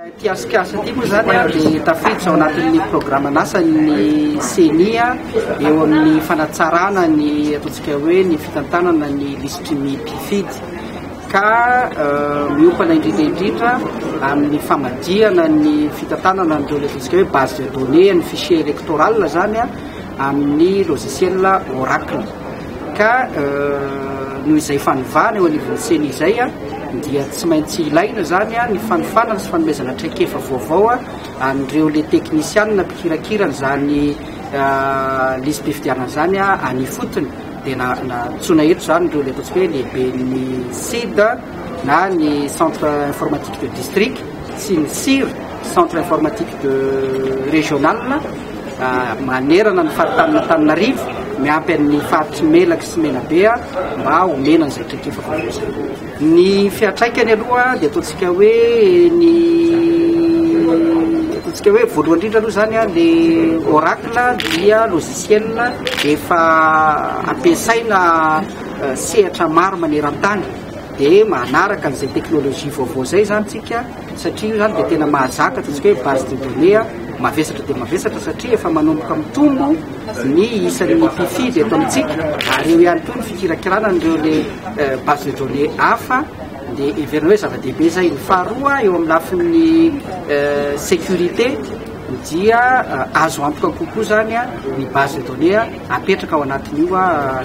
Ity atrikasa ity moa izany dia tafiditra ao anatin'ny programan'asan'ny Ceni eo amin'ny fanatsarana ny ataontsika hoe ny fitantanana ny lisitry ny mpifidy ka miompana indrindra indrindra amin'ny famadihana ny fitantanana an'ireo ilay ataontsika hoe base de données ny fichier électoral izany amin'ny logiciel Oracle. Ka noho izay fanovana eo anivon'ny Ceni izay dia tsy maintsy ilaina izany ny fanofanana sy fanomezana traikefa vaovao an'ireo le teknisianina mpikirakira an'izany lisi-pifidianana izany any ifotony. Dia nantsoina eto izany ireo le ataontsika hoe lehiben'ny CID na ny centre informatique de district sy ny CIR, centre informatique de régional, manerana ny faritanin'Antananarivo, miampy an'ny faritr'i Melaky sy Menabe mba homena an'izay traikefa vaovao izay. Ny fiantraikany aloha dia ataontsika hoe ny ataontsika hoe voalohany indrindra aloha izany le Oracle dia logiciel efa ampiasaina sehatra maro maneran-tany dia manaraka an'izay teknolojia vaovao izay izany tsika. Satria io izany dia tena mahazaka ataontsika hoe base de données mavesatra dia mavesatra satria efa manomboka mitombo ny isan'ny mpifidy eto amintsika ary eo ihany koa ny fikirakirana an'ireo le base de données hafa dia heverina hoe zava-dehibe izay. Ny faharoa eo amin'ny lafiny sécurité dia azo antoka kokoa izany ny base de données apetraka ao anatin'io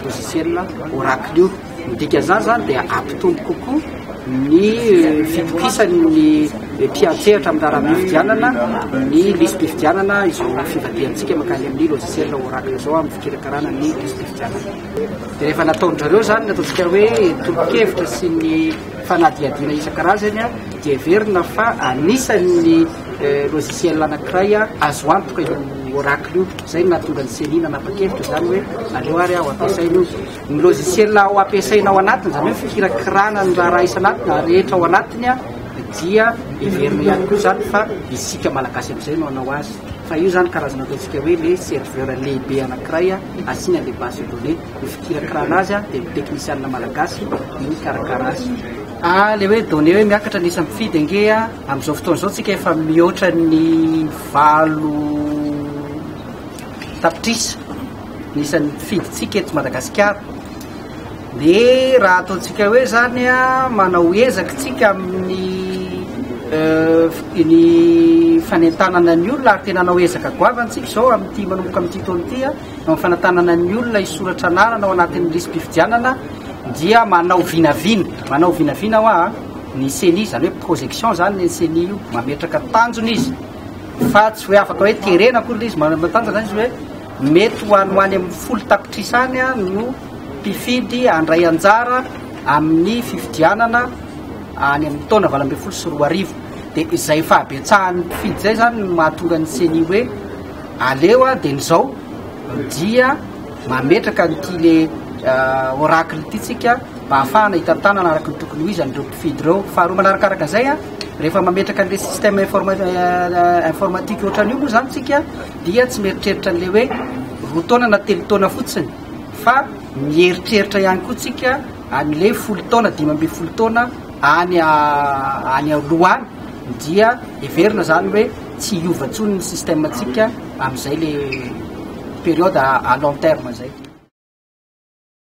logiciel Oracle io. Ny dikan'izany izany dia hampitombo kokoa ny fitokisan'ny mpiantsehatra amin'ny raharaham-pifidianana ny lisi-pifidianana izao fivadihantsika mankany amin'ny logiciel Oracle izao amin'ny fikirakarana ny lisi-pifidianana. Dia rehefa nataon-dry zareo izany ny ataontsika hoe tolo-kevitra sy ny fanadihadiana isan-karazany dia heverina fa anisan'ny logiciel anankiray azo antoka io Oracle io. Izay no nahatonga ny Ceni nanapa-kevitra izany hoe aleo ary aho ampiasaina io. Ny logiciel ao ampiasaina ao anatiny, izany hoe fikirakirana ny raharaha isan'atiny rehetra ao anatiny dia heverina ihany koa izany fa isika Malagasy amin'izay no hanao azy. Fa io izany karazana ataontsika hoe le serveur lehibe anankiray asiana le base de données. Ny fikirakirana azy dia ny teknisianina Malagasy no mikarakara azy. Ah, le hoe données hoe miakatra ny isan'ny mpifidy ange amin'izao fotoana izao tsika efa mihoatra ny 8 tapitrisa. ny isan'ny mpifidintsika eto Madagasikara. Dia raha ataontsika hoe zany manao ezaka tsika amin'ny ny fanentanana ny olona ary tena hanao ezaka goavana tsika izao amin'ity manomboka amin'ity taona ity amin'ny fanentanana ny olona hisoratra anarana ao anatin'ny lisi-pifidianana dia manao vinavina, manao vinavina hoa ny CENI, izany hoe projection zany ny CENI io, mametraka tanjona izy fa tsy hoe afaka hoe terena akory ilay izy, manana tanjona zany izy hoe Mety ho any ho any amin'ny 10 tapitrisa any no mpifidy handray anjara amin'ny fifidianana any amin'ny taona 2018. Dia izay fahabetsahan'ny mpifidy izay izany no mahatonga ny Ceni hoe aleo dia ny izao dia mametraka an'ity le oracle ity tsika mba hahafahana hitantanana araka ny tokony ho izy an'ireo mpifidy ireo. Faharoa manarakaraka izay, rehefa mametraka an'ilay système informatique ohatran'io moa izany tsika dia tsy mieritreritra an'ilay hoe 2 taona na 3 taona fotsiny fa mieritreritra ihany koa tsika an'ilay 10 taona, 15 taona any any aloha any dia heverina izany hoe tsy hiova intsony ny système-ntsika amin'izay le période à long terme izay.